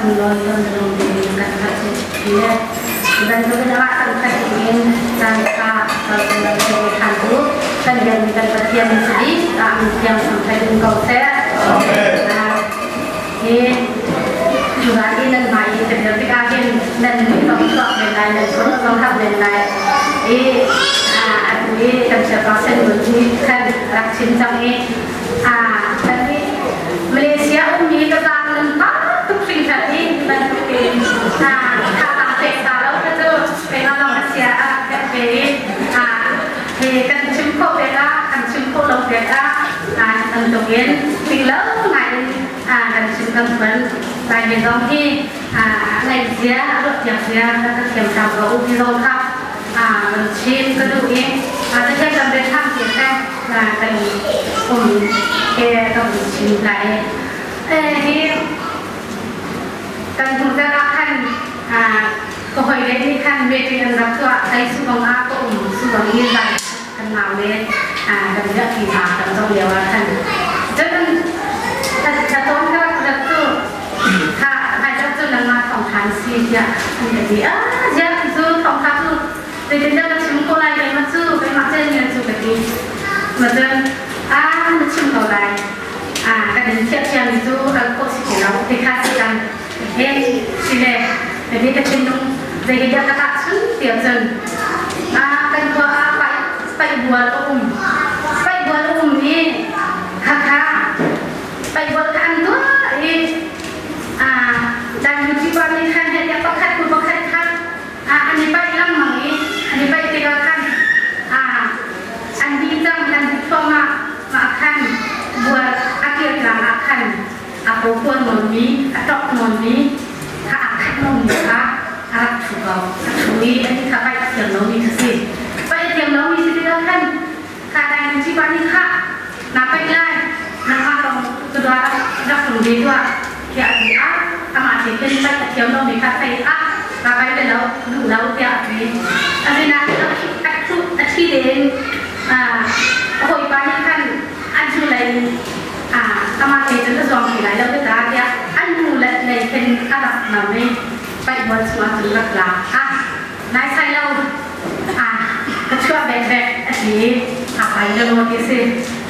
sunglawi kan minung ding kan hngalh ti le bantukin amah thangṭhat dingin caan ṭha kan tu kan biakmi kan Pathian si dih ah min thiang thangṭhat in ko seh. Hi tuzaan i nan hmai i kan dir tikah hin nan zong chuak men lai, nan zong zong hak men lai. I atu i kan siapa sen nun nih khan rak chim cang i kan i Malaysia ummi ka zaang nan pa tuk hringhran i bantukin tha pek ta lo kha cu keimah lawng a sia a pek ve i hi kan chim khawh pek ah kan chim khawh lo pek ah bantukin tinglo ngai in kan chim kan hman lai mi zong hi ngaihzia a ruah piak zia kan ka thiam hram ko u ti zong kha kan chim ka duh i Pathian kan biak hram ti kha kan um ke kan chim lai hi kan hnu zarh ah khan ka hawile nih khan meeting an rak tuah kai subang ah ka um subang i zan kan nau le kan riah pi hna kan zong lio ah khan cun ka tawn ka rak rat cu kha hai rat cu nangmah thawngthan si tiah an ka ti ah ziah cu thawngtha cu zeitindah ka chim ko lai keimah cu keimah cen ngan cu ka ti ma cun ah na chim ko lai ah kan in thiahthiam cu al khawh si ti lo ti kha si kan he si le ka ka thinlung zei he dah ka tahchun tiah cun ah kan khua ah paih paih bual a um paih bual a um i khakha paih bual kha an tuah i ah dan pa nih khan he pakhat hnu pakhat kha an i paih lengmang i an i paih tikah khan an dih cang an dih thluahmah mah khan bual a kir tlang ah khan a pawpuan nawnmi a ṭok nawnmi kha a khat nawnmi kha a rak ṭhu ko a ṭhu i ani kha paih a thiam lomi kha si paih a thiam lomi si tikah khan kha dai ci pa nih kha na paih lai nangmah lawng cu rak tlung ve tuah tiah a ti ah amah te khin paih a thiam lomi kha thei ah ka pai te lo duh lo tiah a ti asinain a thu a thi tein a hawipa nih khan an hnu lei amah te cun a zuang ti lai lo te ta tiah an hnu lei khin a rak nam i paih bual chungah cun rak la ah nai sai lo ah ka chuah bek bek a ti a pai lo maw ti si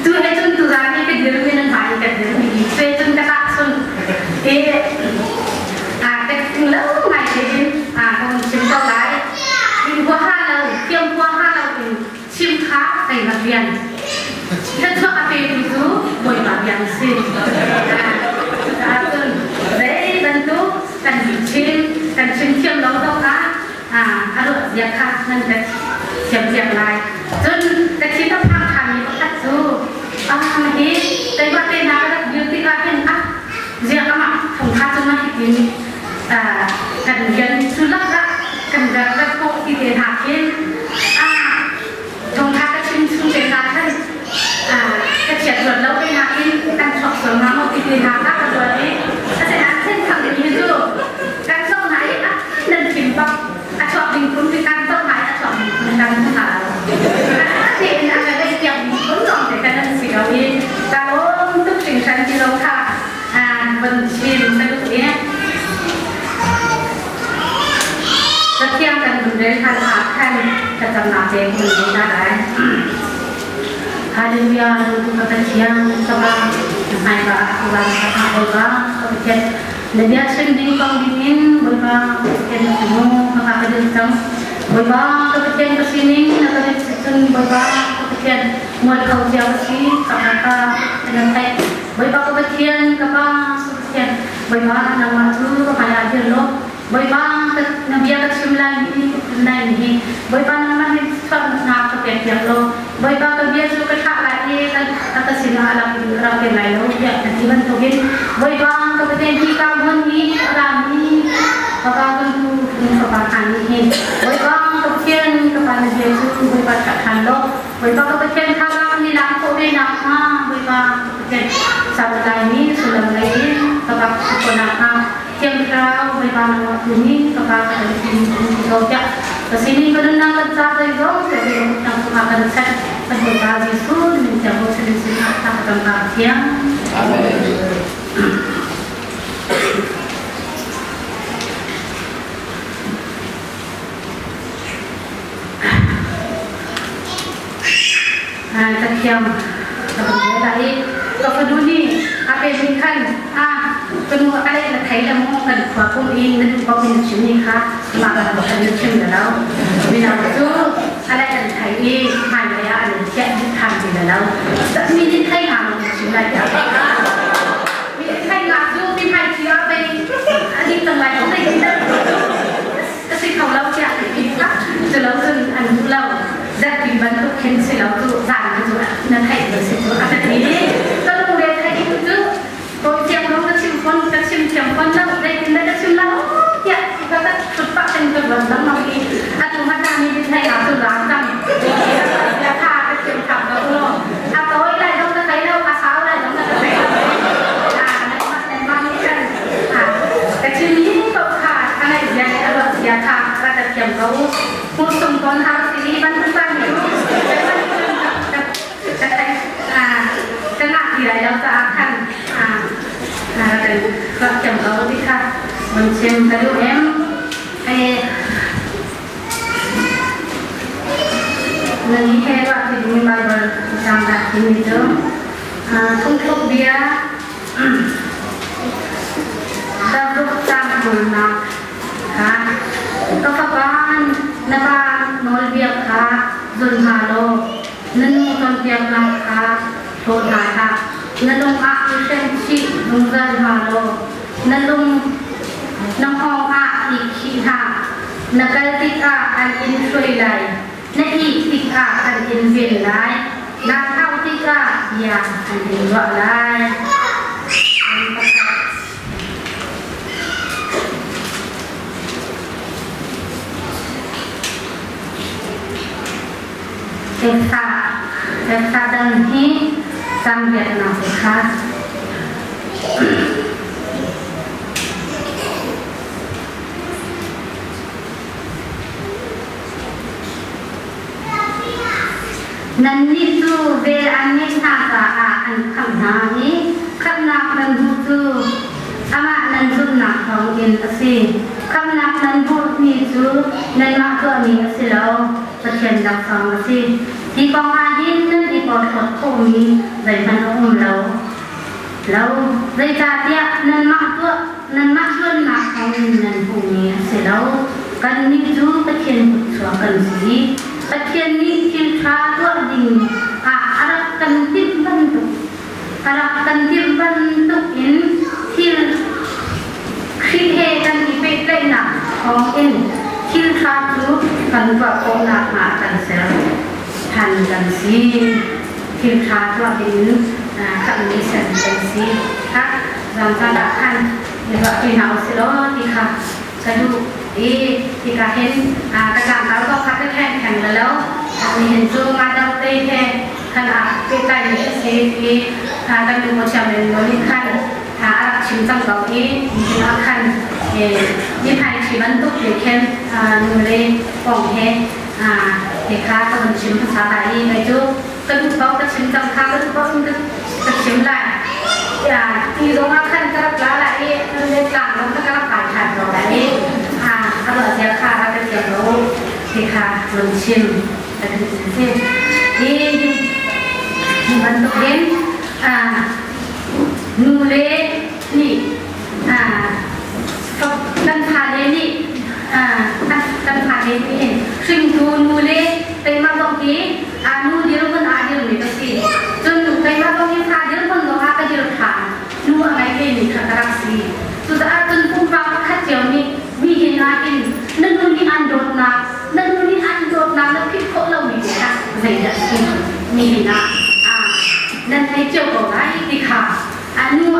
tu he cun tu zan i ka dir mi nan hmai i ka dir mi hi cu cun ka tah chun e a ka ting lo ngai te in a ka hun chim ko lai in hua ha lo thiam hua ha lo in chim kha kai na rian thluachuah a petu cu Bawipa rian si ah cun zei bantuk kan chim kan chim thiam lo zong ah a ruah zia kha nan ka thiam piak lai. Cun ka thin a phang ṭhanmi pakhat cu ah hi keimah te hna ka rak dir tikah hin ah ziah amah thongtha cu mah hitin kan rian cu lakah kan rak rat khawh ti te hna khin ah thongtha ka chim chung te hna khan ka chiat ruat lo te hna in kan chuak sual hnga maw ti te hna kha ka ruat i asinain then thang ding hi cu kan zoh hna i nan thim bak a chuak ding phun ti kan zoh hna i a chuak ding phun kan hna lo tein a ka gaih piak mi phun lawng te kan an si lo i ka lawm tuk hringhran ti lo kha van chim ka duh i Cathiang kan vun rel hlan ah khan thlacamnak te hun ngei ta lai. Hallelujah, Lungtu ka Pathian, ka ba, na hmaiva ah ka van ka hngah Bawipa, ka Pathian. Na bia chim ding kong ding in Bawipa, ka Pathian na mu, ka ka ka dil cang. Bawipa, ka Pathian ka sining na ka rit cun Bawipa, ka Pathian, mual kho cia ka si, ka ka ka na theih. Bawipa ka Pathian, ka pa, ka Pathian, Bawipa nangmah cu ka hmai ah dir law Bawipa na bia ka chim lai ni ka phun lai ni Bawipa nangmah nih chuaknak ka pek piak law Bawipa ka bia cu ka thlah lai i ka ka sinah a rak rak te lai lo tiah ka ti bantukin Bawipa ka Pathian hi ka hmun hi a rami Fapa kan tu fapa hna nih hin Bawipa ka Pathian ka pa na bia cu Bawipa thlah ṭhan law Bawipa ka Pathian kha kan i lak khawh ve nakhnga Bawipa ka Pathian salai mi sullam lei in ka pa ka khawh nakhnga Thiang Thlarau Bawipa nangmah tu nih ka pa ka kan sin in ti ko tiah ka sinin ka nunnak kan ca zei zong te zei nang cungah kan chanh kan Bawipa Jesuh min thiang ko sin sin ah ka cam ka thiang. Amen. Cathiang ka van rel lai i ka fanu nih a pemi khan a ka nu a ka leh na thei le maw kan khua kum i na duh paoh in na chimmi kha mah bantuk khan na chim na lo. Mino cu a leh an thei i hmailei ah an in thiah dih ṭhan ti na lo. Mi nih thei nga maw na chim lai tiah a ti. Mi nih thei nga cu mi hmaithi ah pei a ding cang lai ko zei ti dah ka si kho lo tiah ka ti kha cu lo cun an duh lo zatpi bantuk khin si lo cu zan cu na theih mi si cu a ka ti ka lungre theih cu tawi thiang lo ka chim fawn ka chim thiam fawn lo zeitin dah ka chim lo tiah ka ka thut pah in ka ruat lengmang i atu hmasa mi din thei ah cu rang cang ya tha ka thiam tham lo lo a tawi lai dong ka thei lo a sau lai dong ka thei lo nan mah nih khan ka chimmi paoh kha a ngaih zia le a ruah zia kha rak ka thiam ko u. Hmuhsung tawn har si i bantuk mi ka ngah ti lai lo caah khan rak rak thiam ko ti kha vun chim ka duh em. Nan he ruah ti ding Bible cang dah timi cu phungthluk bia Daruk tlangkulnak kha ka fapa na pa nawlbia kha zul hna law na nu cawnpiaknak kha hlaw hna hlah. Na lung ah i hrem chih zungzal hna law na lung na hngawng ah i khih hlah. Na kal tikah an in hruai lai. Na ih tikah an in ven lai. Naa thlauh tikah bia an in ruah lai. Ekta, ekta dang hi cangbiaknak te kha. Nannih cu vel an ngeih hna caah an khamh hna i khamhnak nan hmuh cu amah nan zumhnak thawngin a si. Khamhnak nan hmuhmi cu nanmah tuahmi a si lo, Pathian laksawng a si. Hi kong ah hin nan i porhlawt khawhmi zeihmanh a um lo. Lo, zeicahtiah nanmah tuah nanmah ṭuannak thawngin nan hmuhmi a si lo. Kannih cu Pathian kutchuak kan si. Pathian nih thil ṭha tuah ding ah a rak kan timh bantuk a rak kan timh bantuk in thil Khrih he kan i pehtlaihnak thawngin thil ṭha cu kan tuah khawh nakhnga a kan ser ṭhan kan si. Thil ṭha tuah dingin khamhmi ser kan si. Kha zangzan ah khan i ruahṭi hna u sih law ti kha ka duh. I hika hin ka tlangkal kong kha ka kheng kheng la lo. Nihin cu nga te he khan ah pehtlaimi a si i kan nu thiam in nih khan a rak chim cang ko i nihin ah khan mi phai thi bantuk te khin nu le kong he te kha ka vun chim hmasa ta i kei cu ka duh paoh ka chim cang kha ka duh paoh in ka chim lai ti zong ah khan ka rak la lai i le tlang zong kha ka rak kai ṭhan ko lai i a ruah zia kha rak ka thiam lo ti kha vun chim ka duh si hi bantukin nu le nih kan fale nih kan fale nih hringtu nu le keimah zong hi nu dirhmun ah dirmi ka si. Cun keimah zong hi fa dirhmun zong ah ka dir ṭhan. Nu a ngei vemi kha ka rak si. Cucaah cun pumpak pakhat cio nih mi hin ah hin na nu nih an dawtnak, na nu nih an dawtnak na philh khawh lomi te kha zeidah a si mi hin ah nan thei cio ko lai ti kha Nu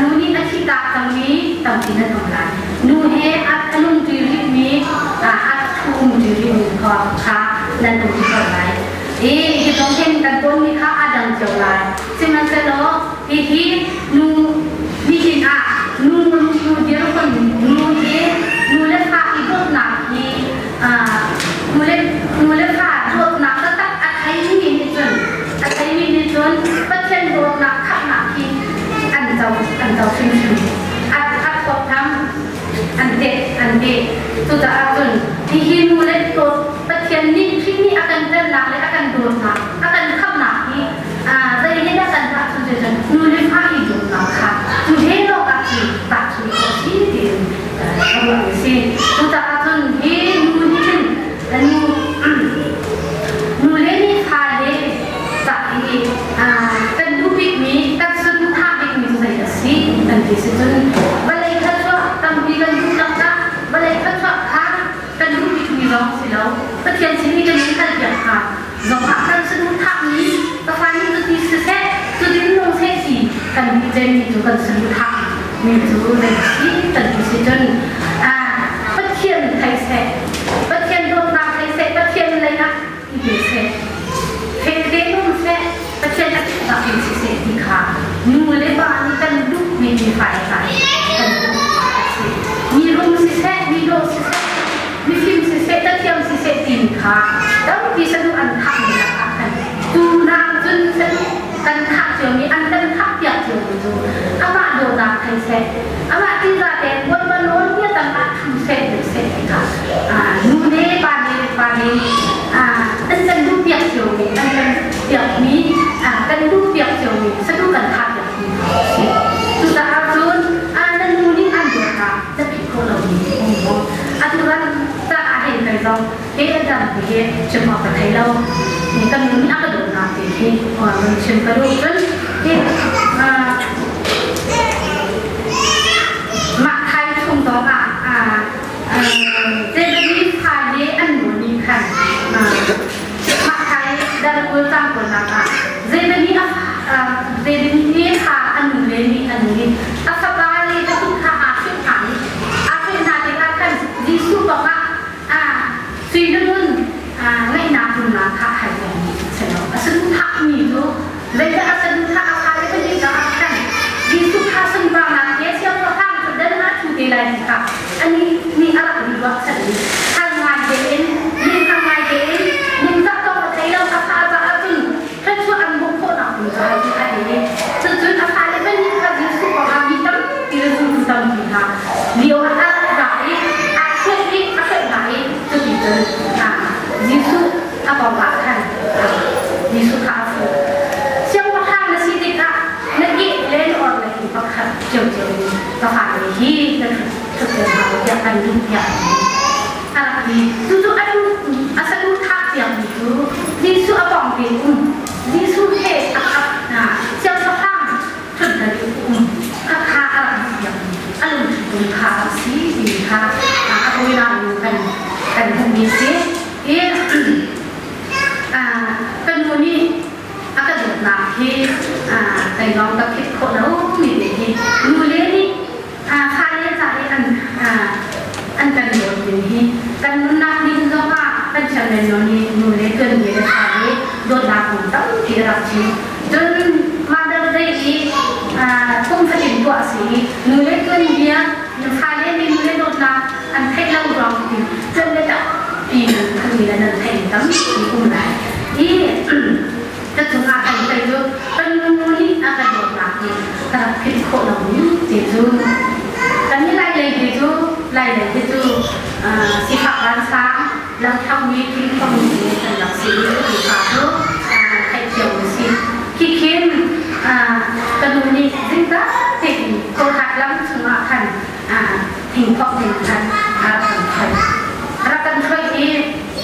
nu nih a thihtak cangmi tampi nan um lai. Nu he a nungṭi rihmi, a ṭhumṭi rihmi kha nan um ko lai. I hi zong hin kan tawnmi kha a dang cio lai. Sihmanhsehlaw hihi nu nihin ah nu nu dirhmun nu hi nu le fa i dawtnak hi nu le nu le fa dawtnak taktak a theimi nih cun a theimi nih cun Pathian dawtnak khamhnak hi an co an co hrimhrim a a thawtnam an teh an teh cucaah cun hihi nu le dawt Pathian nih Khrih nih a kan ternak le a kan dawtnak a kan khamhnak hi. ruah a si. Cucaah cun hi nu nih hin nu nu le nih fale ca i kan duh bikmi kan saduhthah bikmi cu zei a si kan ti si cun vawlei kha chuah tampi kan duh taktak vawlei kha chuah kha kan duh bikmi zong si lo Pathian sin i kan in halpiak kha zongah kan saduhthahmi ka fa nih cuti siseh cutin nung seh ti kan duh cemmi cu kan saduhthah mi cu zei si kan ti si cun Pathian thei seh Pathian dawtnak thei seh Pathian lei ah i pe seh felte um seh Pathian a thihnak in siseh ti kha nu le pa nih kan duhmi mi fai fai kan duh a si. Mi rum siseh mi dawh siseh mifim siseh cathiam siseh timi kha tampi saduh an thahmi lakah khan tunak cun saduh kan thah ciomi an kan thah piak ciomi cu amah dawtnak thei seh amah tinza tein bawipa nawl bia tam ah thu seh deuh seh ti kha nu le pa ne pa ne an kan duh piak ciomi an kan piakmi kan duh piak ciomi saduh kan thah piakmi kha a si. Cucaah cun nan nu nih an dawtnak na philh khawh lomi um maw? Atu ran caah hin kai zong he dam ti hi chim awk ka thei lo. Kan nu nih a ka dawtnak ti hi run chim ka duh. Cun hi mah thai chung zong ah Zebedi fa le an nu nih khan mah thai dal kul cang kawlnak ah Zebedi a Zebedi nih kha an nu le nih an nih a fapa le a tu kha aa hrilh hna i aa hrilh hna tikah khan Jesuh kong ah sui le ngun ngaihnak rumnak kha a hal pengmi a si lo. A saduhthahmi cu zeidah a saduhthah a fale pahnih caah khan Jesuh kha sunparnak he siangpahrang cu dan ah ṭhu te lai ti kha anih nih a rak i ruahchan i hal ngai tein lungthang ngai tein ningzah tawk a thei lo a fa caah cun thluachuah an hmuh khawhnak ding caah cun a ei. Cucun a fale pahnih kha Jesuh kongah mi tampi le zultu tampi hna lio ah a rak ra i aa hruai i a hruai hna i cuticun Jesuh a kong ah khan Jesuh kha a fuh. Siangpahrang na si tikah na ke le na or le hi pakhat ciocio in ka fale hi na ṭhut hna u tiah kan duh tiah a rak ti. Cucu a duh a saduhthah tiangmi cu Jesuh a pawng te um Jesuh he a khat hna siangpahrang ṭhutdan i um khakha a rak duh tiangmi a lungthin kha a si ti kha a hawilang in kan kan hmuhmi si. Hi kan nu nih a ka dawtnak hi kai lawng ka phit khawh lo mi te hi nu le nih fale ca i an an kan dawt ning hi kan nunnak ding zongah kan chairman no nih nu le tuan le fale dawtnak kong tampi a rak chim. Cun Mother Day i kum fatin tuah a si i nu le tuan bia fale nih nu le dawtnak an theih lo ruang ti cun le tampi an mi le nan theih tampi um lai. Hi ka cungah kan tei cu kan nu nih a kan dawtnak hi ka rak philh khawh lomi ti cu kan i lai lei hi cu lai lei hi cu sifak vansang lamthangmi thingthongmi kan rak si i ti kha cu theihthiam a si. Khi khin ka nu nih zingka tein kawlhat lam chungah khan thingthok ding khan a rak kan hruai. A rak kan hruai i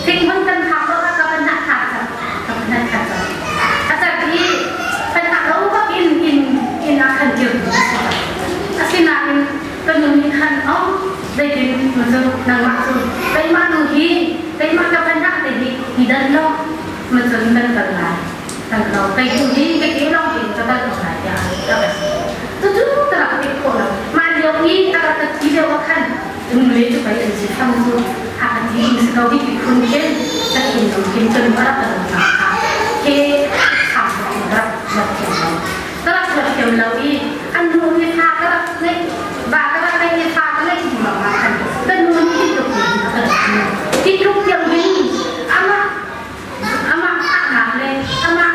thinghmun kan phak lo ka van nak kha ka van nak kha a cat i kan hak lo bak in in in ah khan dir asinain ka nu nih khan oh zeitin nu cu nangmah cu keimah nu hi keimah ka van nak te hi i dan lo ma cun kan kal lai kan lo kei tu hi ka ke lawng in ka kal ko lai tiah ka ka si cucu ka rak pek khawh lo mah lio i a rak ka ti lio ah khan nule cu pei an si fang cu a ka ti ding si ko hi ti phun khin ka thinlung khin ka nu a rak ka dawtnak kha he kham ka rak rak thiam lo ka rak rak thiam lo i an nu hi fa ka rak ngeih va ka rak ngeih i fa ka ngeih hnu lawng ah khan ka nu nih hi tluk in a ka dawt hi tluk tiang hin amah amah thahnak le amah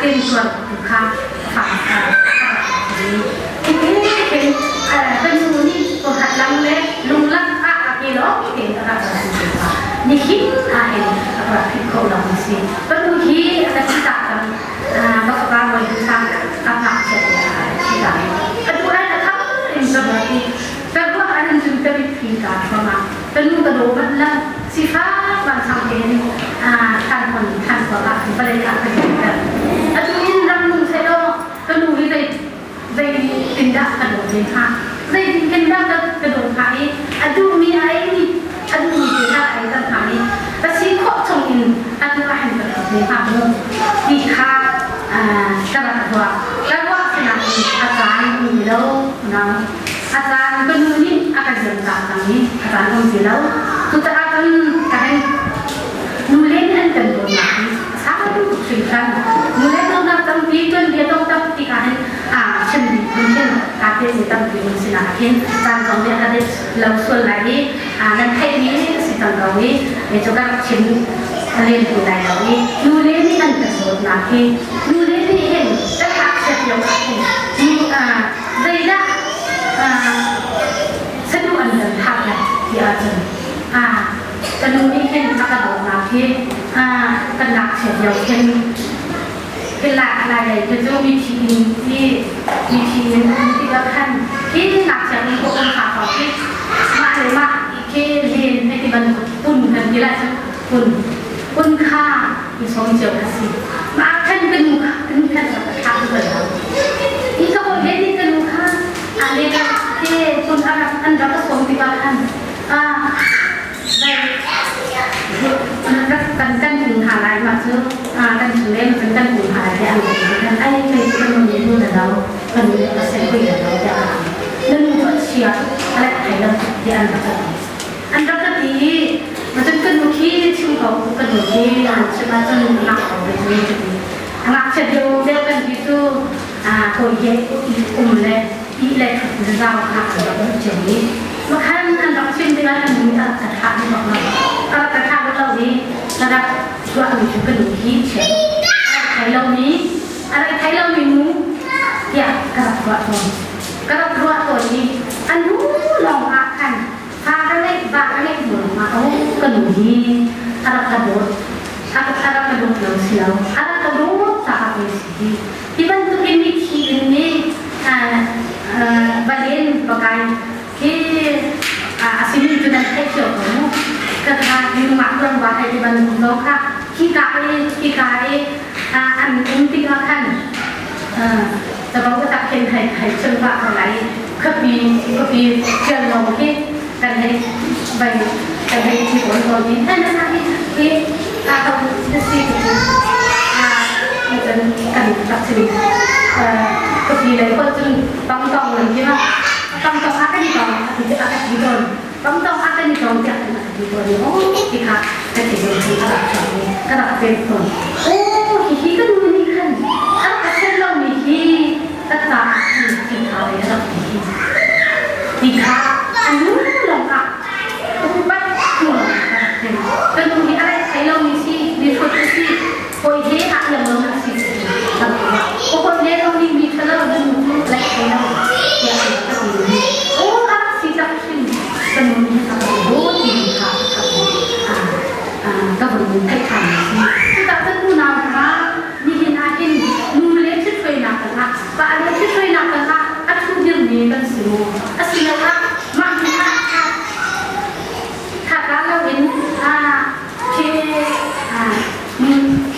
temtuar tu kha fa kha Hitin kan nu nih kawhat lam le lunglak ah a ke lawng tein a rak nihin ah hin a rak phit kho lo si kan nu hi a ka si ta cang ka fapa moi du sang a ngak chiat si ta atu ai ka tham in ka ti ka ruah an cun ka mit thi ka. Ka nu ka daw bal lo. Sifak vansang tein than hon than khua ah vawlei ah ka dir. Atu in ram nung sehlaw ka nu hi zei zeitindah ka dawt ve hnga? Zeitindah ka dawt hnga i a duhmi a eimi a duhmi te hna a ei ter hnga i ka si khawh chung in atu ah hin ka dawt ve hnga mu ti kha ka rak ruah. Ka ruah sinain a caan um ti lo. A caan ka nu nih a ka ziamtak cang i a caan um ti lo. Cucaah cun ka hei nule nih an kan dawtnak hi a sau tuk hringhran. Nule dawtnak tampi tuanbia dawh tampi ka hin chim ding phun khin kaa te tampi mun sinah khin caan zong nih a ka deh lo sual lai i nan theihmi a si cang ko i cu ka rak chim len ti lai lo i nule nih an kan dawtnak hi nule nih hin kan ngakchiat lio ah hin zeidah saduh an kan thah lai ti ahcun ka nu nih hin a ka dawtnak hi kan ngakchiat lio khin lai lei khi cu mithi in i mithi in um tikah khan khi ngakchia nih ka um kha ko khi mah le mah khi len hei ti bantuk pun kan ti lai cu pun pun kha i sawm cio kha si mah khan ka nu kha kan khan ka thlah bal lo i ka hawi le nih ka nu kha a le ka ke pun a rak an rak ka sawm tikah khan Kan kan tung hna lai mah cu kan chung le cun kan tung hna lai tiah an ti kan ai kei cu kan nu nu na lo kan nu ka sen kui na lo tiah na nu cu a chia a lek thai lo tiah an rak ka ti an rak ka ti i cun kan nu khi chim ko kan nu khi an chim ahcun ngak ko ve cu ti ngakchia deu deu kan ti cu hawi he um le ti le zau kha an rak um cio i makhan an rak chim tikah kan nu nih a ka thah ni bak lo a rak ka thah bak lo i ka rak tuahmi cu ka nu hi chia a rak thei lomi a rak thei lomi nu tiah ka rak ruah tawn ka rak ruah tawn i a nu lawng ah khan fa ka ngeih va ka ngeih hnu lawng ah oh ka nu hi a rak ka dawt a rak ka dawt lo si lo a rak ka dawt caah pei si hi Hi bantuk in mithi in nih valen pakai khi a simi cu nan theih cio ko mu. Ka kha mah ruang ba hei ti bantuk zong kha khi ka i khi ka i an um tikah khan tabang ka tak khin hei hei chim pah ko lai khapi khapi tial lo khi kan hei vai kan hei thi ko ko ni na na hi hi a ka na si a cun kan rak chim khapi lei ko cun tong tong lan ki ma tong tong a kan i tong a ti a ka ti ton tong tong a kan i tong tiah kan ti ton o ti kha ka ti ton a rak chuak ni ka rak pek ton o hi hi kan nu nih khan a rak ka chen lo mi hi ka ca ti kha le a rak ti hi ti kha a nu lawng ah upat hnu ka nu hi a rak thei lo mi si mi hrut si hawi he ah lam lo na si ko hawi le lo nih mi thalo na nu cu laih thei lo tiah ka ti o a rak si tak khin ka nu nih a ka ti kha ka vun theih ṭhan si cucah cun unau hna nihin ah hin nu le ṭhithruainak kongah pa le ṭhithruainak kongah a ṭhu dirmi kan si maw asiloah mah hmun ah tha loin khi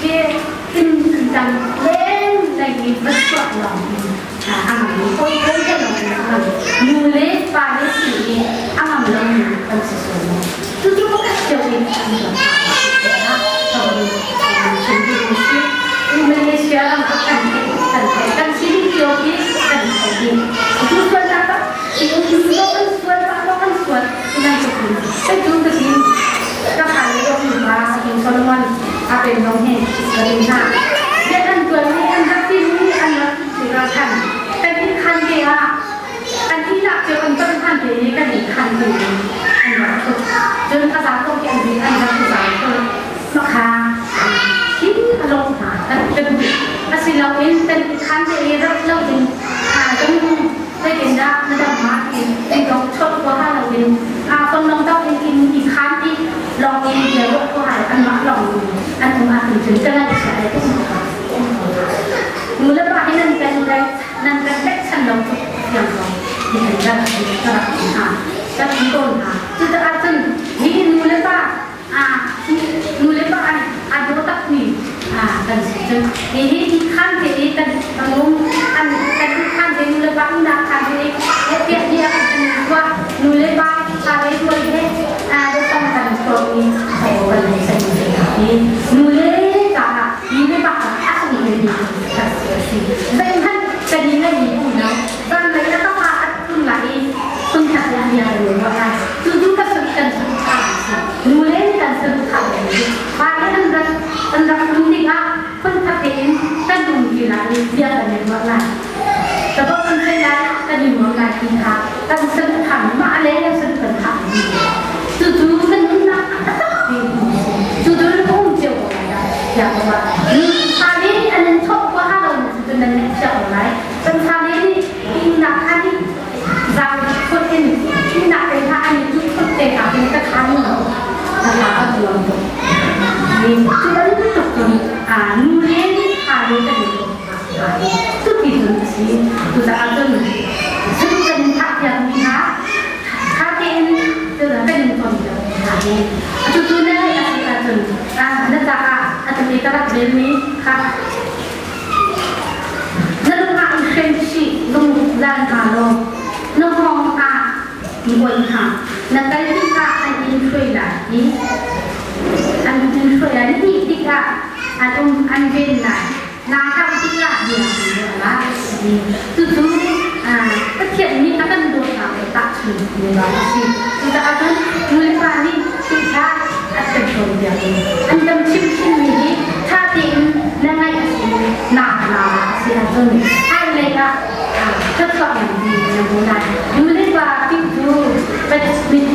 khi in dang len lei i va chuah lawng in a ngam hawi hawi te lawng in a ngam nu le pa le si i a ngam lomi kan si sual maw cucu pakhat cio in an tuan Malaysia ram ah kan kan kan sining cio hi kan thei dih tu sual tak tak tu kan sual pa kan sual nan tuk ni tu ka sin ka phan le ok pa King Solomon a pen dong he ka din na ya an tuan ni an rak ti ni an rak ti ra khan kan in khan ke ah an i lak cio an ton han te ni kan in khan te ni an rak thut cun a za ko ki an din an rak za ko makha hin a long hna kan kan asiloin kan i khan te i rak lo in kan zeitindah na dam ma ti in dong chot ko ha lo in a fong long dok in in i khan ti long in bia ruah ko hai an mah long an um ah cun kan an chia ai tum nu le pa hi nan kan rai nan kan pek chan lo tuk tiang ko ni kan rak ka rak ha kan ton ha cucaah cun. ti kha kan saduhthah mah le kan saduh kan thah mi cucu kan nunnak a tak ve cu cu na um cio ko lai dah tiah ka ruah. Fa le nih an in chawh huaha lo cu nan ngaih cio ko lai. Kan fa le nih ihnak kha nih zaang phut in ihnak te kha an i cuh phut te kha in ka khan lo ka hla a zuam tuk. Cu bantuk cun nu le nih fa le kan i dawt Cuti cun a si. Cucaah cun cun kan thah piakmi hna ṭha tein cun kan in cawnpiak hna hi. Cucu na ngeih a si ahcun na caah a tami ka rak relmi kha na lung ah i hrem chih zungzal hna law na hngawng ah i oih hna. Na kal tikah an in hruai lai i an in hruai lai. Na nih tikah an um an ven lai. Naa hlauh tikah bia kan ruah lai a ti. Cucu Pathian nih a kan dawtnak he tahchunh mi lawng a si. Cucaah cun nulepa nih thilṭha an kan cawnpiak i an kan chimhhrinmi hi ṭha tein na ngaih a si naa naa a si ahcun hmailei ah thluachuah nganpi na hmu lai. Nulepa tih cu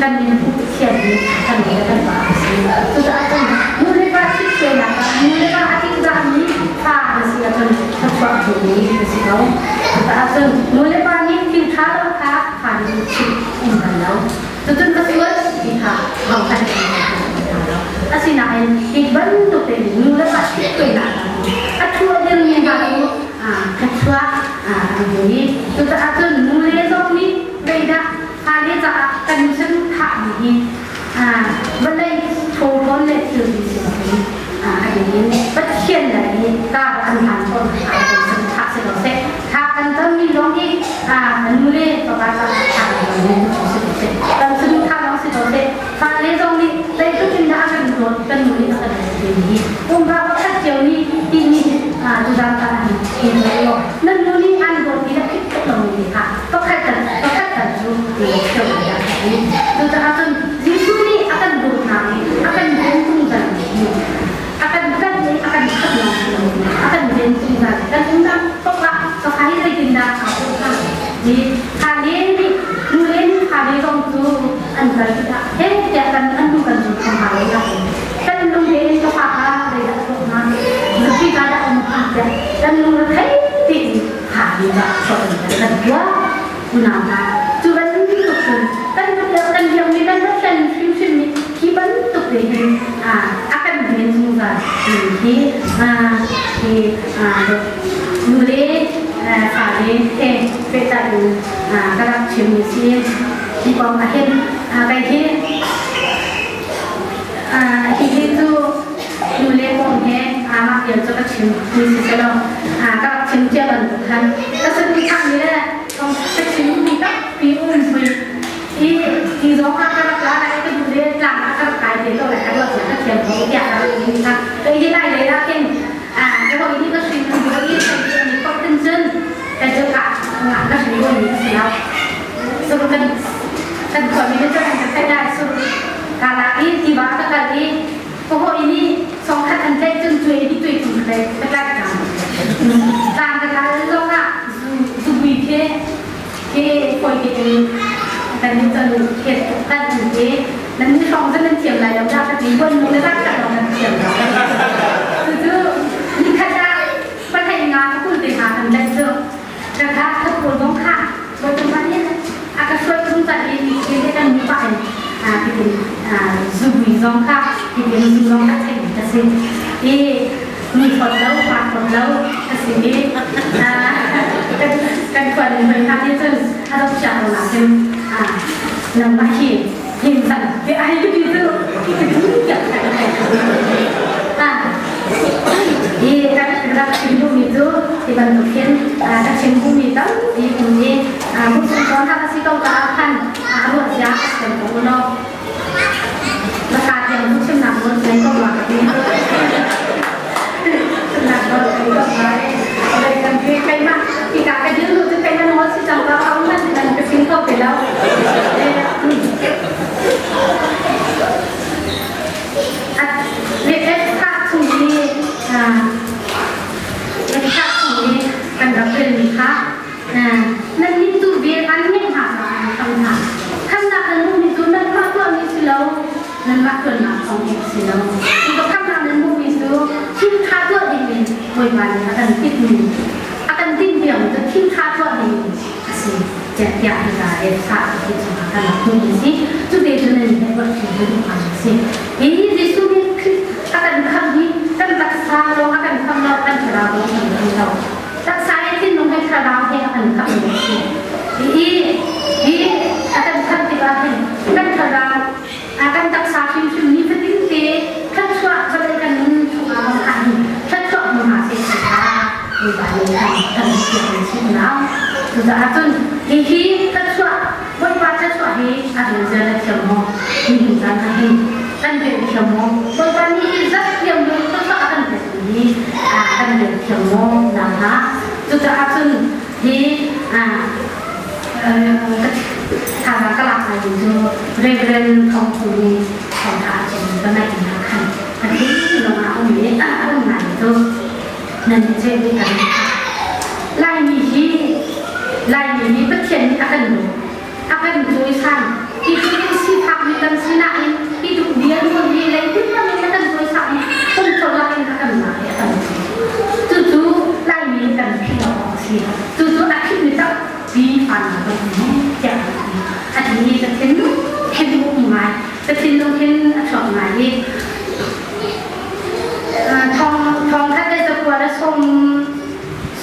kan min Pathian nih kan le kan pa a si. Cucaah cun nulepa ṭhithruainak ah nulepa a ṭihzahmi fa na si ahcun thluachuah hmumi na si ko. Cucaah cun nulepa nih thil ṭha lo kha fa nih chimh um bal lo. Cucun ka sual ti kha rauhhlan in hna lo. Asinain hi bantuk tein nulepa ṭhithruainak a ṭhua dingmi hna cu thluachuah an hmu i cucaah cun nule zong nih zeidah fale caah kan saduhthahmi hi vawlei chawhlawn le thilri si loin a ding in Pathian le hi kar an hlan tawn kha kan saduhthah si ko seh. Thla kan cammi zong hi nule fapa caah thla kan cammi si ko seh. Kan saduhthah zong si ko seh. Fale zong nih zeitluk in dah a kan dawt kan nu nih a kan dawt timi hi pumpak pakhat cio nih timi tuzaan tan ah hin nan nu nih an dawt ti le phit tuk lomi ti kha pakhat kan pakhat kan cu cio dah ti. Cucaah cun Jesuh nih a kan dawtnak i a kan ven zungzal mi a kan tlanh i a kan khamh lawng si lo a kan ven zungzal kan umnak paoh ah pakha hi zeitindah aa pawh hnga ti fale nih nule nih fale zong cu an kal tikah he tiah kan an nu kan zul kho hna lo nain kan lung tein ka fa kha zeidah a tuah hnga nupi ka dah um hnga tiah kan lung a thei tiin kha ni dah kan tuah unau hna cu bantuk cun kan kan biakmi kan Pathian hrimhrim nih hi bantuk te hin a kan ven zungzal hi hi nule fale he pehtlai in ka rak chimmi si. Hi kong ah hin kai hi hihi cu nule kong he mah vial cu ka chim mi si selaw ka rak chim cia bantuk khan ka saduhthahmi le ka chim mi tampi um hui i hi zong ah ka rak la lai ka duh le tlang ah ka rak kai te ko lai ka ruah ka thiam ko tiah ka rak ti kha ka hi lai lei ah khin ka hoi ni ka sui kan duh i ni kok tin cun ka cu ka ka sui ko ni si lo sur kan kan khuami le cun kan kai lai sur ka la i tiva ka kal i ka hawi nih songkhat an tlaih cun cuai di tui tum ka ka tlaih hna tlang ka kal zong ah zubui khi khi fawi te in kan nih cun khet kan ti nan ni hrawng cun nan thiam lai lo dah ka ti buan nu le rak ka nan thiam lo cucu nikhat ah pathei nga ka kul te hna kan tlaih cu ka kha ka pawl zong kha bawipa nih a ka hruai zungzal i hi kan nu pa in hitin zubui zong kha hitin zu zong kha thei ka si i mi fot lo pa fot lo ka si i kan khuan hoi hna nih cun a dok chia lo nakin nangmah hi him san ti ai ti cu ki ka tu tiah ka hi kan rak chim duhmi cu ti bantuk hin ka chim duhmi tampi um i muslim cawn hak a si ko caah khan a ruah zia a si ko law Baka tiang cu chimnak nawl ngei ko rua ka ti. Chimnak nawl ngei ko rua. Kan keimah hika ka dir lu cu keimah nawl si cang ka au man nan ka chim kho te lo. Lehkha chung i lehkha chung i kan rak relmi kha nan nih tu vel an ngeih hna. Anmah ṭuannak thawng in a si lo. Hi ka khamhnak nan hmuhmi cu thil ṭha tuah dingin Bawipa nih a kan timhmi, a kan timhpiakmi cu thil ṭha tuah dingin a si tiah tiah hika he sa ti chungah kan rak hmuhmi a si. Cute cu nan i ruat hrim duh hnga a si. Hi Jesuh nih Khrih a kan khamh hi kan taksa lawng a kan khamh lo, kan thlarau lawng a kan khamh lo. Taksa he thinlung he thlarau he a kan khamhmi a si. Hi hi a kan khamh tikah hin kan thlarau kan taksa hrimhrim nifatin te thluachuah vawlei kan nun chungah bang ah hin thluachuah hmu hna seh ti kha Bawipa nih kan kan thiam in chim nau. Cucaah cun hihi thluachuah Bawipa thluachuah hi a rel na thiam maw? Nihin caan ah hin kan rel thiam maw? Bawipa nih hi zat thiam lu thluachuah a kan pekmi hi kan rel thiam maw? Nang hna. Cucaah cun hi Thazaang ka lak lai cu Reverend Thawng Thung nih thawngtha a chim ka ngaih hna khan a tling lawng ah um i a um ngai cu nan i ceih ve kan Laimi hi Laimi hi Pathian nih a kan dawt a kan cawisan hi cu in sifak mi kan si nain hi tuk bia nun hi leitin lam in a kan cawisan i pumthor lak in a kan lak i a kan cucu Laimi kan philh awk a si Cucu a thihmi tampi fan ka hmu tiah ka ti. A ti i ka thin thin um ngai. Ka thinlung hin a chuak ngai i thong thong khat le zakua le som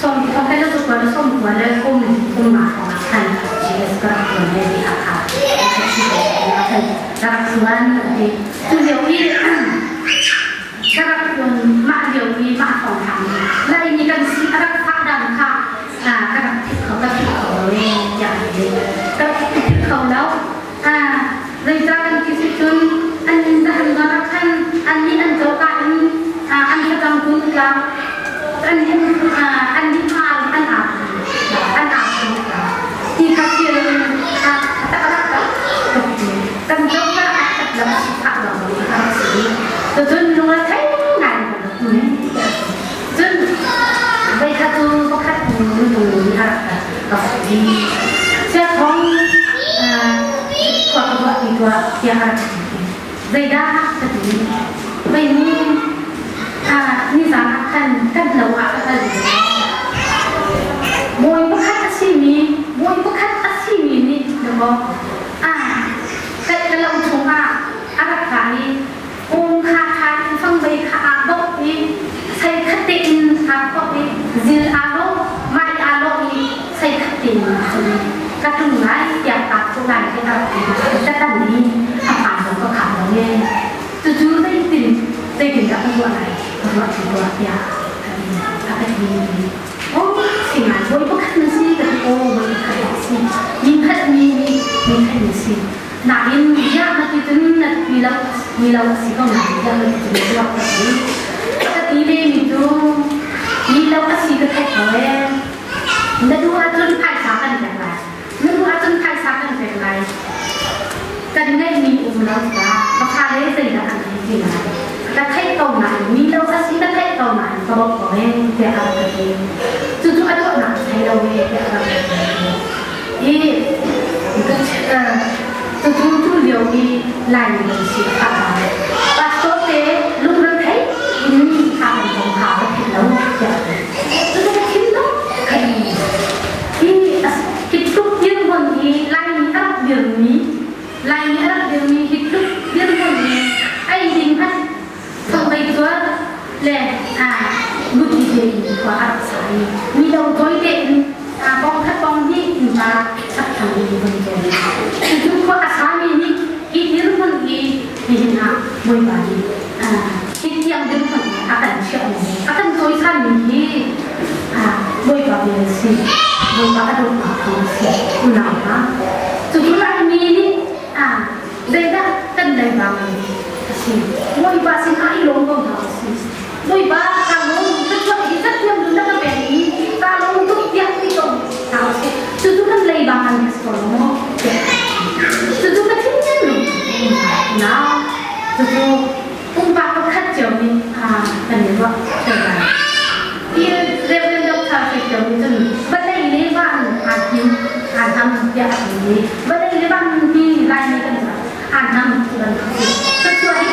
som thong khat le zakua le som kua le kum kum nga thong ah khan GS ka rak tuan le ti Hakha khan ka rak tuan ti tu lio i ka rak tuan mah lio i mah thong thang Laimi kan si a rak fah dan kha ka rak thit kho ka thit kho lo e tiah an ti ka rak thit kho lo zeicah kan ti si cun an inn zahan zawn ah khan an nih an coka in an thlacam kun tlang an nih an nih hma an aa an aa ti kha thil a tak rak kan coka a that lam si phah lo a rak si cun lung a thei ngai Cun voikhat cu pakhat minung nih a rak ka fuh i chiathawng khua ka ruah ti tuah tiah a rak ti. Zeidah ka ti? Mei nih nizan ah khan kan lo ah ka kal Bawi pakhat a simi, bawi pakhat a simi nih dawkaw ka lo chungah a rak ra i Ung kha kha in fangvei kha aa bawk i sei khat tein aa bawk i zil aa lawh, mai aa lawh i sei khat tein aa tum. Ka tum lai tiah kaa thawh lai ti a rak ti. Ka tan i a hmaan zong ka kham lo ee. Cucu zeitin zeitin dah ka ruah lai ka ruah ti tuah tiah a ti. A ka ti. Oh, singai bawi pakhat na si ka ti. Oh, bawi pakhat na si. Mi khat mi mi mi khat na si. Nain ziah na ti cun na ti lo mi lo a si ko nain ziah na ti cun tuak ka ti. Ka ti ve mi cu mi lo a si ka theih ko ee. Na duh ahcun phaisa kan pek lai. Na duh ahcun phaisa kan pek lai. Kan ngeihmi um lo tikah ka fale zeidah an ei ti lai. Ka theih ko nain mi lo a si ka theih ko nain ka bawmh ko ee tiah a rak ka ti. Cucu a tuahnak ka thei lo ee tiah a rak ka ti. I Cucu tu lio i Laimi kan si a fah ngai. Pastor te lungrethei in kha kan kong kha ka philh lo tiah a ti. Cucu ka thim lo ka ti. Hi hi tluk dirhmun i Laimi a rak dirmi Laimi a rak dirmi hi tluk dirhmun i ei ding hmanh thongvei zuar le buti te in khua a rak sa i mi lo tawi tein bong khat bong hnih in ta sak thang mi vun cawn. Cucu khua a sami nih hi dirhmun hi nihin ah Bawipa nih hi tiang dirhmun a kan chiahmi a kan cawisanmi hi Bawipa bia a si. Bawipa a dawtnak thawng a si. Unau hna, cucu Laimi nih zeidah kan leiba ngai a si. Bawipa sinah i lawm ko hna usih. Bawipa ka lawm ka chuak hi cathiam dun na ka pek i ka lawm tuk tiah ti ko hna usih. Cucu kan leiba ngan a si ko lo maw? Cucu ka thinlung nau cucu pumpak pakhat cio nih kan i ruah theu lai. Hi Reverend Dr. Hre Kio nih cun vawlei le van aa hnim aa hnam tiah a ti i vawlei le van hi Laimi kan aa hnam ti bantuk a si.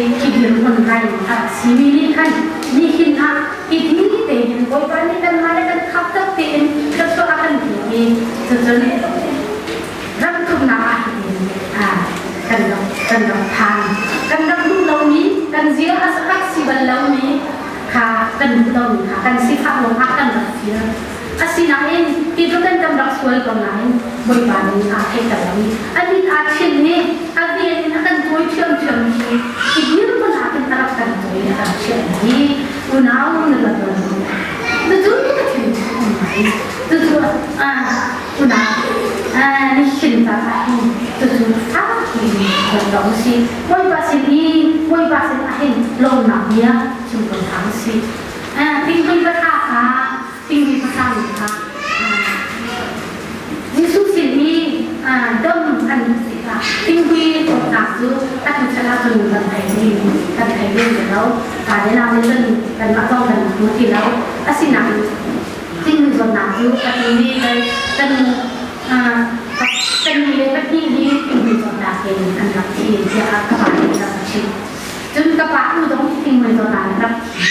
Khi dirhmun ngai a rak simi nih khan nihin ah hi ti tein Bawipa nih kanmah le kan khap tak tein thluachuah a kan pek i cucun ram thumnak ah hitin kan rak kan rak phan. Kan rak duh lomi, kan zia a rak si bal lomi kha kan duh lomi kha kan sifah ruangah kan rak fir. Asinain hi cu kan kan rak sual ko nain Bawipa nih aa theihter lo i a mit aa chinh i a vel in a kan tawi ṭhiamṭhiam hi i dirhmun ah khin a rak kan tawi a rak chiah i unau na la tuan lo. Cucu ka thin um ngai. Cucu unau nihin caah hin cucu fakpi kan rak si. Bawipa sin i Bawipa sin ah hin lawmnak bia chim ko hna usih. Thingpui va tha kha thingpui va tha mi kha Jesuh sin i dam an duh tikah thingpui dawtnak cu atu chan ahcun kan thei ding kan thei ding ti lo. Ka le nau nih cun kanmah zong kan hmu ti lo. Asinain thingpui zawtnak cu atu ni kan kan kan ni le pahnih hi thingpui zawtnak in an rak thi tiah ka pa nih a rak chimh. Cun ka pa u zong hi thingmui zawtnak in rak thi.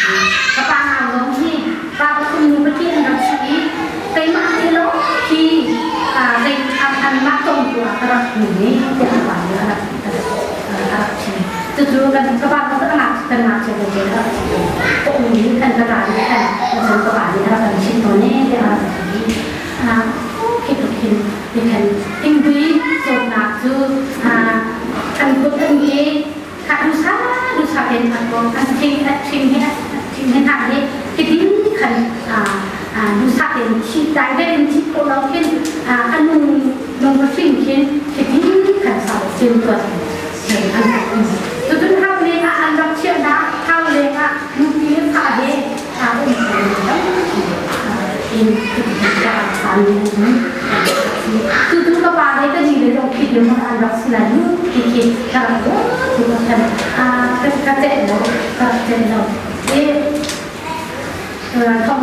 Ka pa nau zong hi pa pathum nu pahnih an rak si i keimah te lawng hi kei anmah cawmtu ah ka rak hmu i tiah ka pa nih a rak a rak chim. Cucu kan ka pa cu kan kan ngakchia te a rak si. Ka u nih khan ka pa nih khan cun ka pa nih a rak kan chimh tawn e tiah a rak ti. Khi tluk hin khan thingpui zawtnak cu an kut an ke Kha dusa dusa in an kong an thing a thing he thing he hna hi hitin khan dusa in thi dai dai in thi ko lo khin a nung nung hring khin hitin khan sau sim tuat sen an um tutun hau le ah an rak chiah na hau le ah nupi fa he a um ko in an Tutu ka pa le ka ni le zong phit le an rak si lai mu ti khi ka rak tu ka khan ka ka ceh lo ka rak ceh lo e thong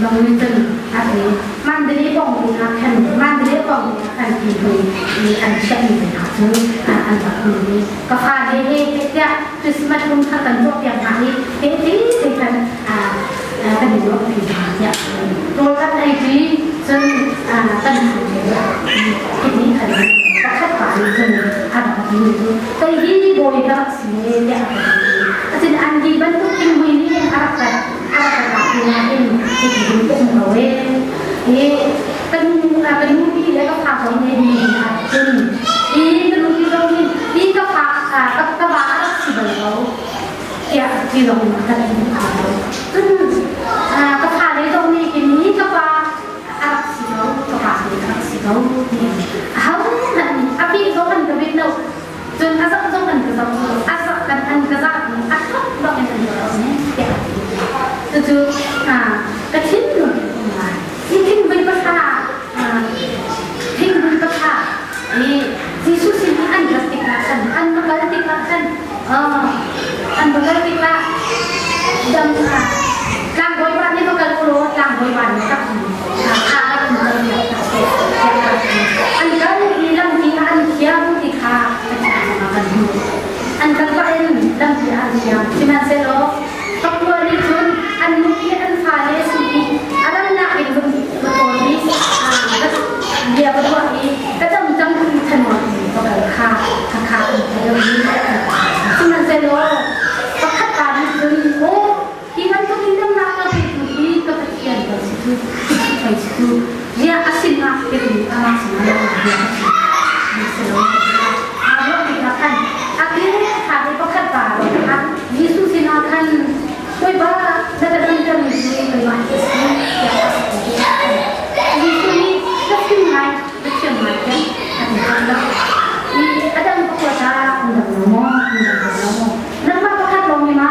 dong ni cun a ti Mandalay bong ni ah khan Mandalay bong ni ah khan ti hui ni an chiah mi hna cu an rak um i ka fa le he tiah Christmas kum thar kan tuah piak hna i he ti te khan kan i ruah pi hna tiah rawl kan ei ṭi cun kan hmu hi khan pakhat pa nih cun a rak ti mi cu kei hi bawi ka rak si e tiah a ka ti acin an di bantuk thingmui nih a rak ka a rak ka kah nain hiti hin ka um ko e i kan kan nupi le ka fa zong nih ni ah cun i ka nupi zong nih i ka fa ka va a rak si bal ko tiah ti zong in kan in phan lo. Cun ka fale zong nih hin ni ka pa a rak si ko, ka pa nih a rak si ko ti ahohmanh nih a bih zong an ka bih lo. Cun a zoh zong an ka zoh lo, a zah kan an ka zah a thok bak in an ka zoh ne tiah a ti. Cucu ka thinlung in um ngai. Hi thingbui pahra thingbui pahra i Jesuh sin i an rat tikah khan an va kal tikah khan an va kal tikah dam tlangbawi pa nih va kal u law tlangbawi pa nih tak kha rak in kal an kal i lampi ah an thiam ti kha kan hmuh an kal pah in lampi ah an thiam sihmanhsehlaw pakua nih cun an nupi an fale sin i a rannak in va tawn i bia va tuah i ka dam cang thanuam in va kal kha khakha an thei sihmanhsehlaw pakhat pa nih cun aw hi bantuk in damnak ka petu hi ka Pathian kan si cu thei si cu riah a sinah biakin amah sinah bia ka chim sihmanhsehlaw aa ruah tikah khan a ke kha i pakhat pa kha Jesuh sinah khan Bawipa na ka damtermi cu keimah hi ka si tiah a ti. Jesuh nih ka chim ngai ka thiam ngai tiah a ti hna lo. I a dang pakua ta an dam lo maw? An dam lo maw? Nangmah pakhat lawng nih ma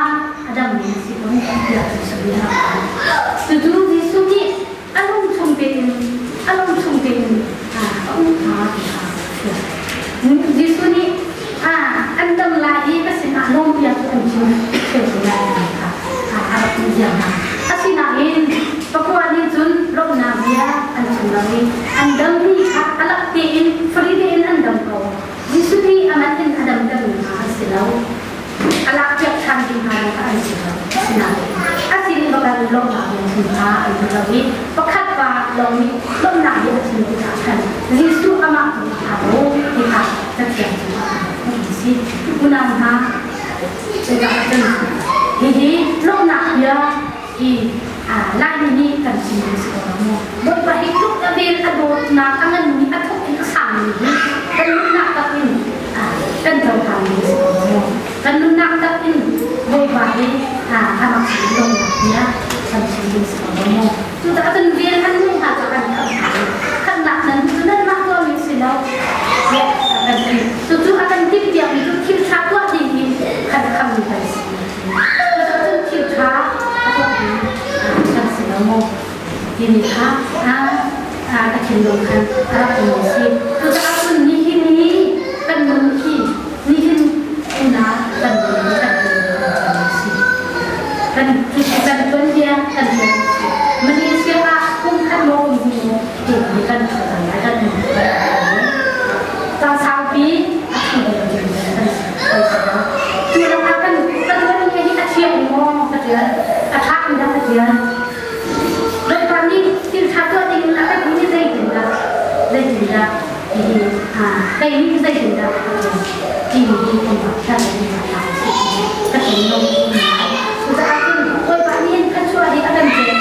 a dammi na si ko tiah Jesuh nih a rak ti. Cucu Jesuh nih a lung chung tein a lung chung tein a um kha ti kha Jesuh nih an dam lai i ka sinah lawmpiak cu an chim theu ko lai ti kha a rak ti ziar hna. Asinain pakua nih cun lawmhnak bia an chim lo i an dammi kha a lak tein free tein an dam ko. Jesuh nih a man in a damtermi hna an si lo. A lak. A rak chim dongnak tiah kan chim ding si ko lo maw? Cucaah cun vel an nung hna cu kan khamh hna i khamhnak nan cu nanmah tuahmi si lo tiah a kan ti. Cucu a kan timhpiakmi cu thil ṭha tuah ding hi kan khammi kan si. Cucaah cun thil ṭha a tuahmi kan si lo maw timi kha ka thinlung khan a rak um si. Cucaah cun nihin ni kan nun hi nihin unau kan nun hi kan nun si. Kan kan tuanbia kan tuan si. Malaysia ah kum khat maw kum hnih maw ti kan thu cang lai kan nun cang saupi a thu ding kan si. Tu lakah kan kan tuanbia hi a thiang maw ka tial a tha in dah ka tial. Bawipa nih thil ṭha tuah ding a kan ti zeitindah zeitindah hihi kei nih zeitindah ka tuah timi hi kan rak hlat in ka ka thinlung Cucaah cun Bawipa nih hin thluachuah hi a kan pek.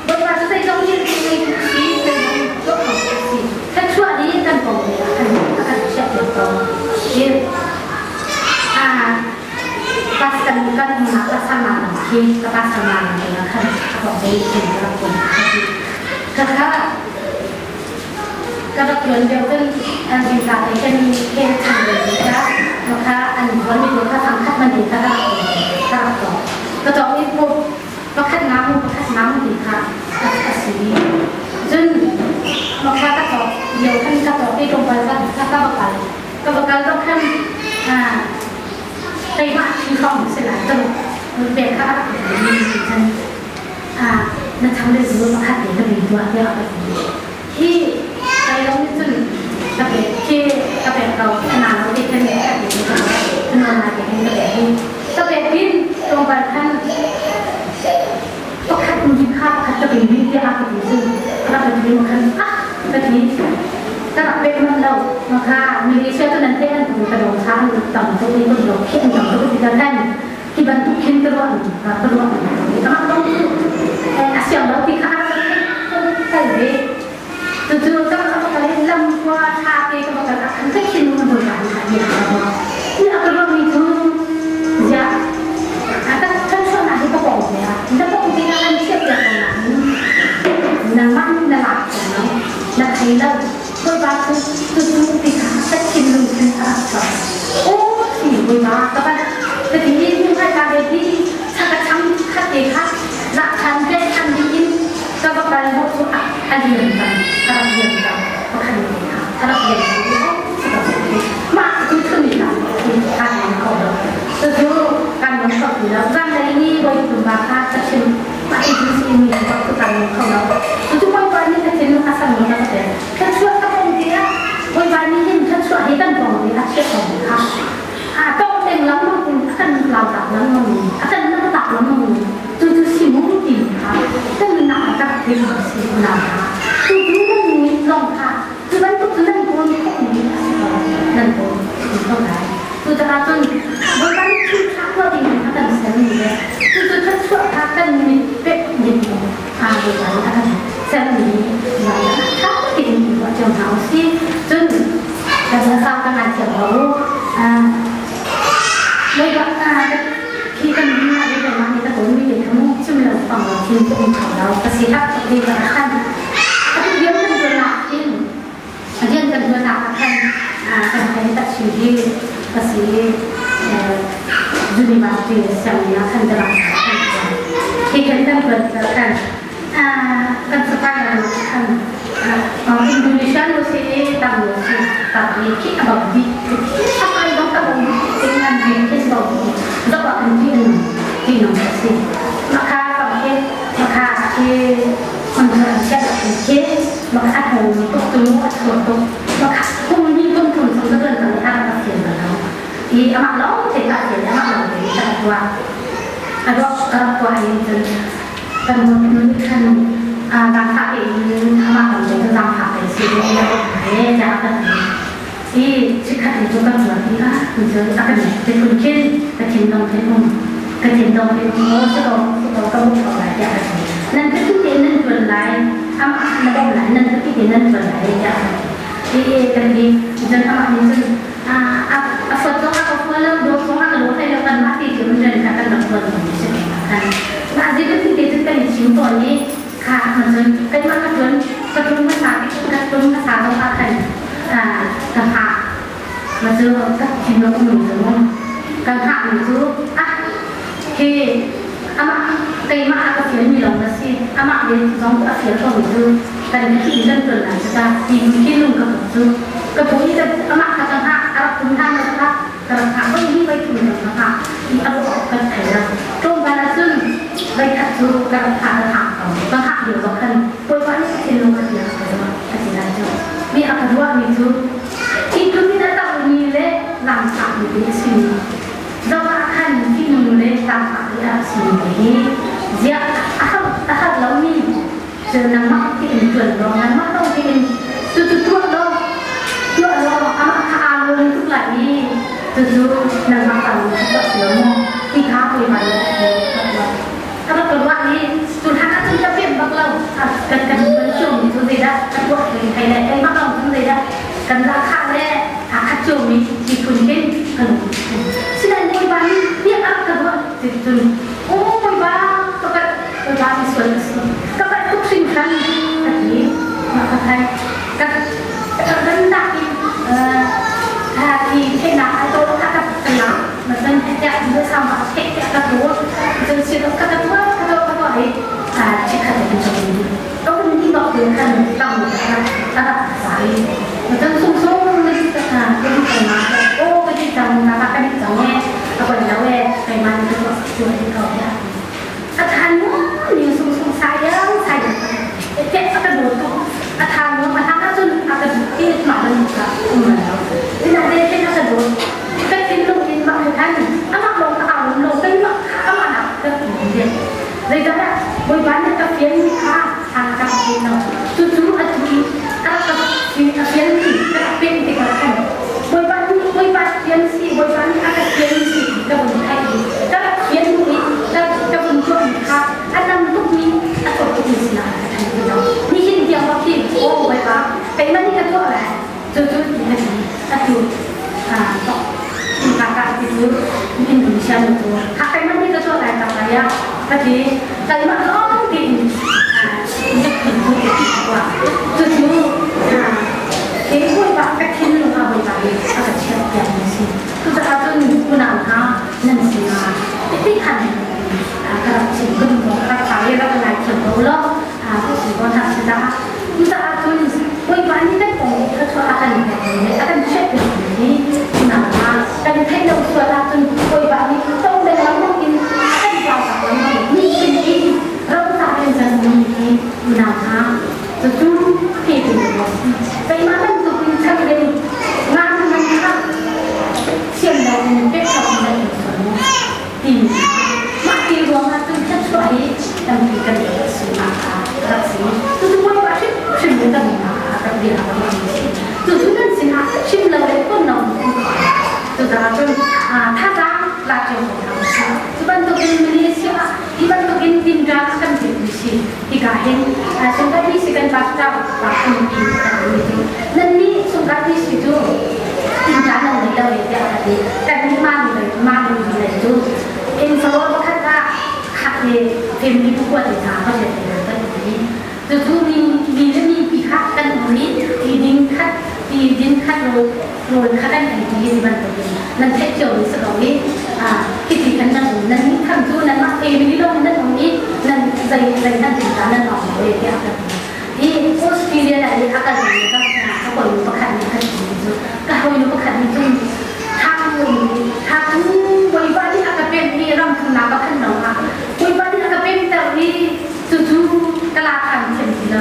Bawipa cu zeizong vialte ngeitu si, zeizong tuah kho si. Thluachuah hi kan pawng te ah khan a kan chiah piak ko. Pas kan kan hmun ah pasama khi ka pasama na khan a bok dei in ka rak tuan ka kha ka rak tuan deuh kan an zingka te kan he chan le ka kha an tuan mi kha thang khat man ka rak ka rak to ka to i ko pakhat na mu pakhat na mu ti kha a si cun makha ka to lio khan ka to te tong pal ka ka ka bakal ka bakal to khan keimah thi hrawng si lai tu pek kha a rak mi cun na chang le zu pakhat te ka bi tuah tiah ka ti hi kai long nih cun ka pek khi ka pek ko na lo te khan ka ti na na te khan ka pek hi ka pek hin tlawmpal khan pakhat in kha pakhat ka pe mi tiah ka ti cun ka rak ti khan ah ka ti ka rak pek manh lo kha Malaysia cu nan te an tum ka dong sa an tam tuk i kan dong khi an tam tuk ti kan ti bantuk khin ka ruah ka ruah amah dong cu a siang lo ti kha a rak kal ve cucu ka ka kal lam khua tha te ka kal ah khan ka thin mun hoi ka ni ni a ka ruah mi cu ziah a ka thluachuahnak hi ka pawng te ah na pawng te ah an chiah piak ko nain nangmah na lak ko lo na thei lo Bawipa cu cucu ti kha ka thinlung khin a rak chuak. Aw si Bawipa ka bat ka ti i hmuhmai ka ve ti chak a chang khat te kha lak than ve than ding in ka va kal hnawh cu a liam cang ka rak liam cang pakhat te kha ka rak liam cang mah cu thun ka ka liam kho lo cucu kan lung kho ti lo zanlei ni voi tum kha ka chim mah ti si mi cu kan lung kho lo cucu Bawipa nih ka thinlung a sang na ka pek thluachuah ka pong te ah Bawipa nih hin thluachuah hi kan pong te a chiah ko kha a tong teng lengmang in a kan lau tak lengmang mi a kan nam tak lengmang mi cu cu si mu ti kha kan nunnak ah ka rak si na kha cu cu nan ni long kha cu bantuk cu nan kawl khawh mi a si ko nan kawl ko lai Cucaah cun Bawipa nih thil ṭha tuah ding in a kan sermi le cucu thluachuah kha kan mit pek ding in Bawipa nih a kan sermi vanah ṭha tein i ruah cio hna u sih. Cun kan sau kan ngaithiam ko u. Bawipa khi kan min ah keimah nih ka tawnmi te kha mu chim lo pang lo khin ka um kho lo. Ka si hak tuk ve ka khan. Atu lio kan tuan ah hin Rian kan ṭuannak ah khan kan hei tak chin hi ka si i university sianginn ah khan ka rak hi kan kan ṭuan khan kan supplier khan Indonesia nu si tam nu si tam ni khi a bak dih a kai bang ka bang ting an vi khi so dok ah an vi an ti nong ka si makha kam khi makha khi an chiat khi Makha thong tuk tu a thur tuk. Makha kum ni kum thum chung ka tuan cang i a rak sian bal lo. I amah lawng te ka sian amah lawng te ka rak tuah. A rawk ka rak tuah in cun kan nun khan zaangfah tein amah lawng te ka zaangfah te si ding in a bawmh he tiah a kan ti. I chikkhat in cu kan tuan ti ah cun a kan te phun khin ka thin dong khin um ka thin dong khin um aw si ko si ko ka bawmh ko lai tiah ka ti. Nan ka ti tein nan tuan lai amah na bawmh lai nan ka ti tein nan tuan lai tiah ka ti. I kan ti cun amah nih cun A fot zong a ka fua lo, dawt zong a ka daw hlei lo, kanmah ti cu rian kha kan rak tuan tawn mi si kan. Mah zeibantuk te cun kan i chim tawn i kha cun kanmah ka tuan ka tlung hmasa ka tlung hmasa zong ah khan ka hngah ma cu ka thinlung um cu mu ka hngah mi cu ah hi amah keimah a ka fial mi lawng ka si amah le zong a fial ko mi cu kan thi kan tuan lai cu ta ti khi lung ka put cu ka put i amah kha ka hngah a rak tum hlan lo kha ka rak hngah voi hi voi thum ka hngah i a ruah kan thei lo tlawmpal ah cun voi khat cu ka rak hngah ka hngah ko ka hngah lio bak khan bawipa nih ka thinlung a ti a ka ruah a ti lai cu mi a ka ruah mi cu hi tluk in a tohmi le zaangfahmi te a si zoh ah khan fihnung le zaangfah te a si mi hi ziah a har a har lomi cu nangmah tein tuan law nangmah lawng tein cucu tuah law tuah law amah kha aa lawm tuk lai i cucu nangmah pa nih kha tuah si lo maw ti kha bawipa nih a rak ka ruah i cu hlan ah cun ka pem bak lo kan kan kan cio mi cu zeidah ka tuah thei thei le keimah lawng cun zeidah kan lahkhah le aa khat cio mi miphun hin kan sinain bawipa nih bia a rak ka ruah cun aw bawipa ka palh bawipa mi sual ka si ka palh tuk hringhran ka ti mah ka thai ka kan nak in hi theihnak ai to ka ka ka macam tiah bersama kek tiah ka tuah macam situ ka ka tuah ka tuah ka tuah i chikkhat in cun ka hun ti bak te khan tam ka ka rak sai macam sung-sung na di ka ka di ka ma o ka di cang na ka di cang e ka poi lo e kai man ka tuah tuah di ko ya a than mu ni sung-sung sayang sayang te ka do tu a than mu a than cun a ka ti ma ban ka um lo ina de te ka do Ka thinlung in mah khan amah lawng ka au lo keimah kha amah nak ka ti Zeicahtiah Bawipa nih ka fianmi kha a ka pe lo. Cucu atu i a ka a fianmi ka rak pek tikah khan Bawipa nih Bawipa fian si Bawipa nih a ka fianmi si ti ka vun theih i ka rak fian hnu i ka ka vun tuahmi kha a nam tukmi a thawt tukmi sinah ka thanh ti lo. Nihin tiang bak hi aw Bawipa keimah nih ka tuah lai Cucu na ti atu kakak ti cu Indonesia nu cu ha keimah nih ka tuah lai tak lai ah ka ti keimah lawng tiin cucu ke bawipa ka thinlung ah bawipa nih a ka chiat piak mi si cucaah cun unau hna nan sinah ti khan ka rak chim ka duh ka rak fa i rak ngai thiam ko law Cucaah cun Bawipa nih kan kong i thluachuah a kan pekmi le a kan chiahpiakmi hi unau kan theih lo sual ahcun Bawipa nih to lengmang in a kan tlautak lengmang mi sin in roca in kan ummi hi unau hna cucu he ti si. Keimah bantuk in chan ding nga man kha sian lo in pek lo in nan sual mu. Timi mah ti ruangah cun thluachuah hi tampi kan sinak kha rak si. Cucu Bawipa hrimhrim nih kan a kan bia a kan si. Cucu nan sinah chim lo le pon lo in cucaah cun thazaang la cio ko hna usih. Cu bantukin Malaysia ah hi bantukin tinṭan a kan pekmi si hika hin sungkai mi si kan pastor pa umpi kan mi cu nannih sungkai mi si cu tinṭan nan ngei lo e tiah ka ti. Kan nih mah ni mah ni le cu innchungkhar pakhat ah khat le family pakua te hna ka rian te kan ti. Cucu mi mi le mi pi kha kan um i ti ding khat ti din khat rawl rawl kha kan ei ti ti bantukin nan theih cio mi si ko i hiti kan nan um nan nih tham cu nanmah family lawng nan um i nan zei zei nan tin ta nan awk lo e tiah kan ti. I Australia ah i a kal mi ka ka hawi pakhat nih kan ti cu ka hawi pakhat nih cun Thaku Bawipa nih a ka pek mi ram thumnak ka phan lo ah Bawipa nih a ka pekter i cucu ka lak than thiam ti lo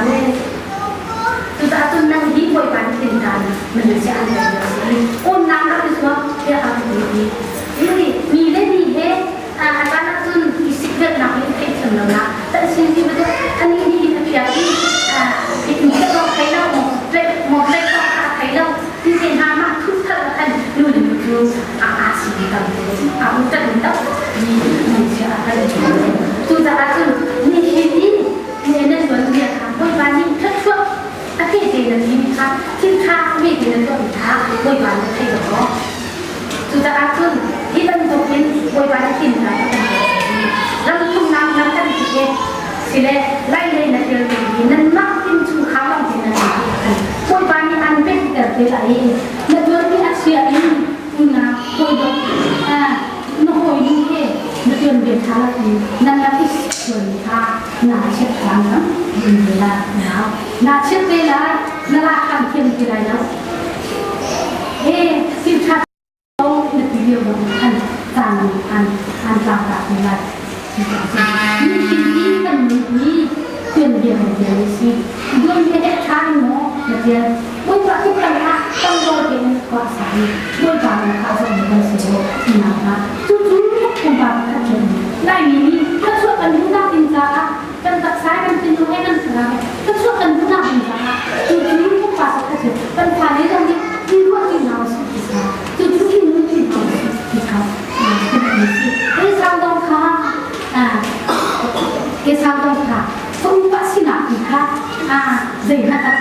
cucaah cun nang hi Bawipa nih tintan Malaysia an kan si umnak rak i zuam tiah a ka ti i mi le mi he a caan ah cun i sikvelhnak in theihthiam lonak kan sin ti bantuk anih nih hin a phiah i in phiah awk thei lo maw tlaih awk kha a thei lo ti te hna mah thup thal khan nu le nu cu a aa si tam a um tan tam mi hmeichia a kan cucaah cun nihin i ne nan tuan bia kha Bawipa nih thluachuah a pe te nan ti kha thil tha me te nan tuah mi kha Bawipa nih thei lo maw. te lai. Na tuanmi a chia in unau hawi na hawinu he na tuanbia ṭha lo in nan rak i tuanmi kha naa chiat hram lam din te lai nau. Naa chiat te lai, na lak hram thiam ti lai lo. He thil ṭha na ti lio bang khan caan an an tlangtlak te lai. Nihin hi kan nun hi tuanbia kan tial a si. Tuanbia he ṭha in maw na tial? Bawipa cu kan ah tangdor tein khua a sa i Bawipa nih kha a zohmi kan si lo tinak hna. Cucu pumpak pakhat cu Laimi nih thluachuah kan duhnak ding caah kan taksa kan thinlung he kan thlarau he thluachuah kan duhnak ding caah cucu pumpak pakhat cu kan fale zong nih i ruah ti hna usih ti kha cucu i nun ti hna usih ti kha kan si. Esau dong kha Esau dong kha upa sinak ti kha zeihmanh a rak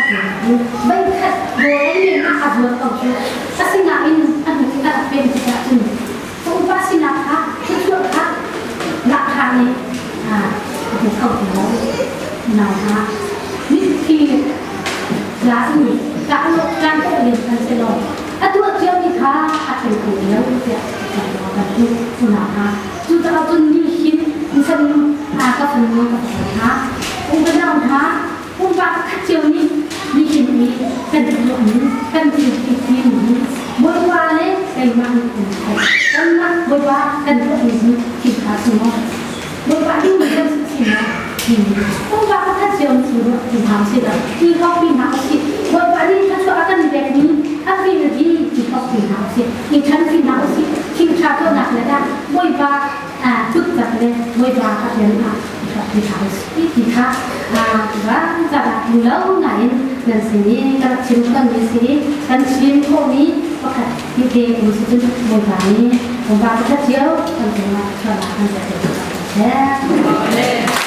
Veikhat rawl ei men ah a zuat ko cu. Asinain a hnu a rak pem tikah cun upa sinak kha thluachuah kha lahkhah nih a hmu kho ti lo. Nau hna mitthli tla in kah lo tlang ko len kan si lo. A tuah ciami kha a thei kho ti lo tiah kan tu unau hna. Cucaah cun nihin fanu ka fanu ka pasal hna unau hna pumpak pakhat cio nih nihin i kan tuahmi kan thil ti mi Bawipa le keimah nih kan theih kanmah Bawipa kan tuahmi hi thil kha si maw Bawipa duhmi kan si maw timi pumpak pakhat cio nih ruah ti hna usih law ti thawk pi hna usih Bawipa nih thluachuah a kan pekmi a fim hi ti thawk pi hna usih i ṭhan pi hna usih thil ṭha tuahnak le dah Bawipa kutcak le Bawipa a rian ah i hna usih ti kha ram caah lo ngai in nan sin i ka rak chim tawnmi si i kan chim khawhmi pakhat ti te um si cun Bawipa nih Bawipa pakhat cio kan cungah chuahnak kan pek te ko seh.